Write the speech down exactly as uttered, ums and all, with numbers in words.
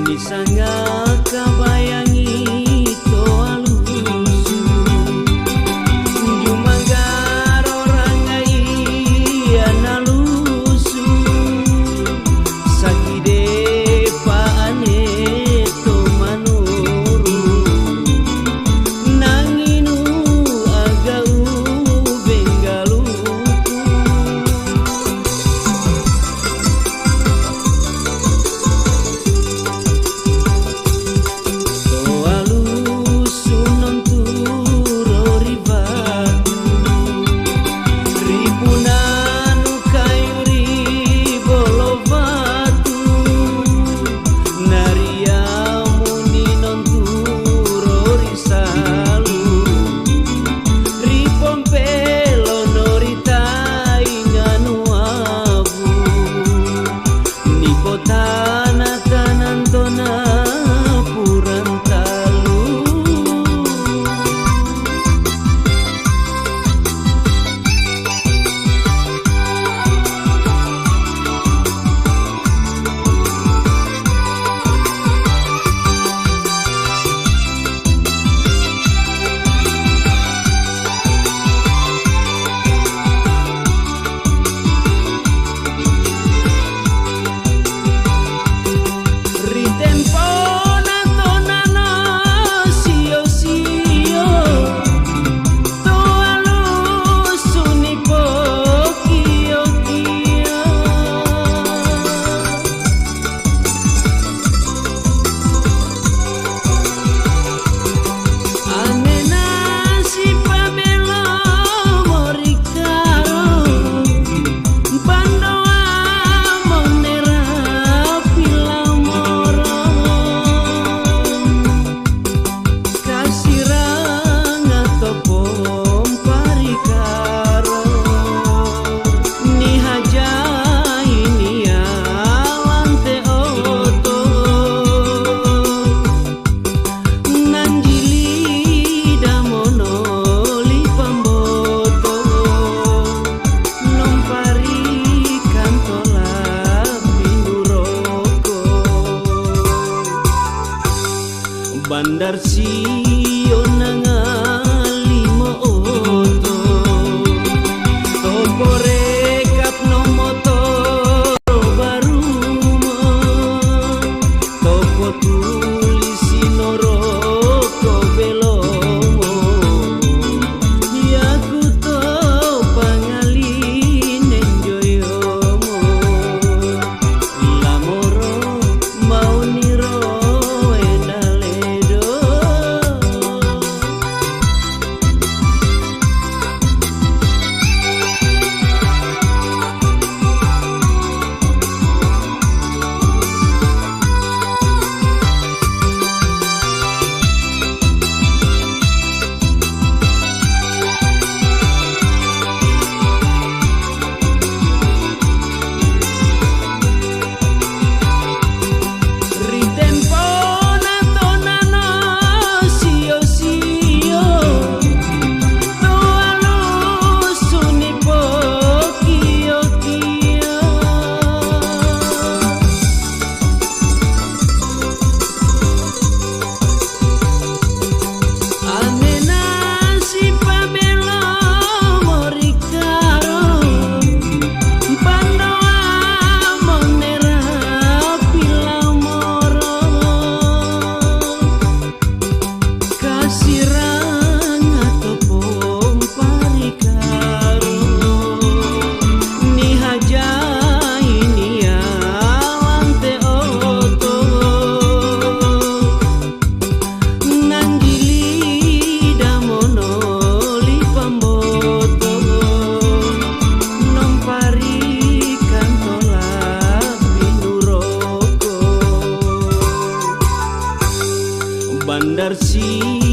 Ni sanga kabayangi toa lusu, jumangga ro rangaiya nalusu, sakide paane to manuru, nanginu aga u benggaluku. Toa lusu non turo ri vatu, ri punanu kayu ri bolo vatu, nari amuni non turo ri salu, ri pompelo no ri tainga no abu. Ni potana-tanan tona purantalu. Ri tempo na tona na sio-sio, toa lusu ni pokio-kio. Ane na si pabelo morikaro, bandoa monera pilamoro. Kasiranga to pomparikaro, ni hajaini alante oto. Nanjili damono li pamboto, nomparikantola pinduroko. Bandar Sio nanga limo oto, topo rekap no moto barumo, topo tulisi no roko belomo, yaku to pangalinen joyomo. Lamoro mauniro edaledo. Ri tempo na tona na sio-sio, toa lusu ni pokio-kio. Ane na si pabelo morikaro, bandoa monera pilamoro. Kasiranga to pomparikaro, ni hajaini alante oto. Nanjili damono li pamboto, nomparikantola pinduroko. Bandar Sio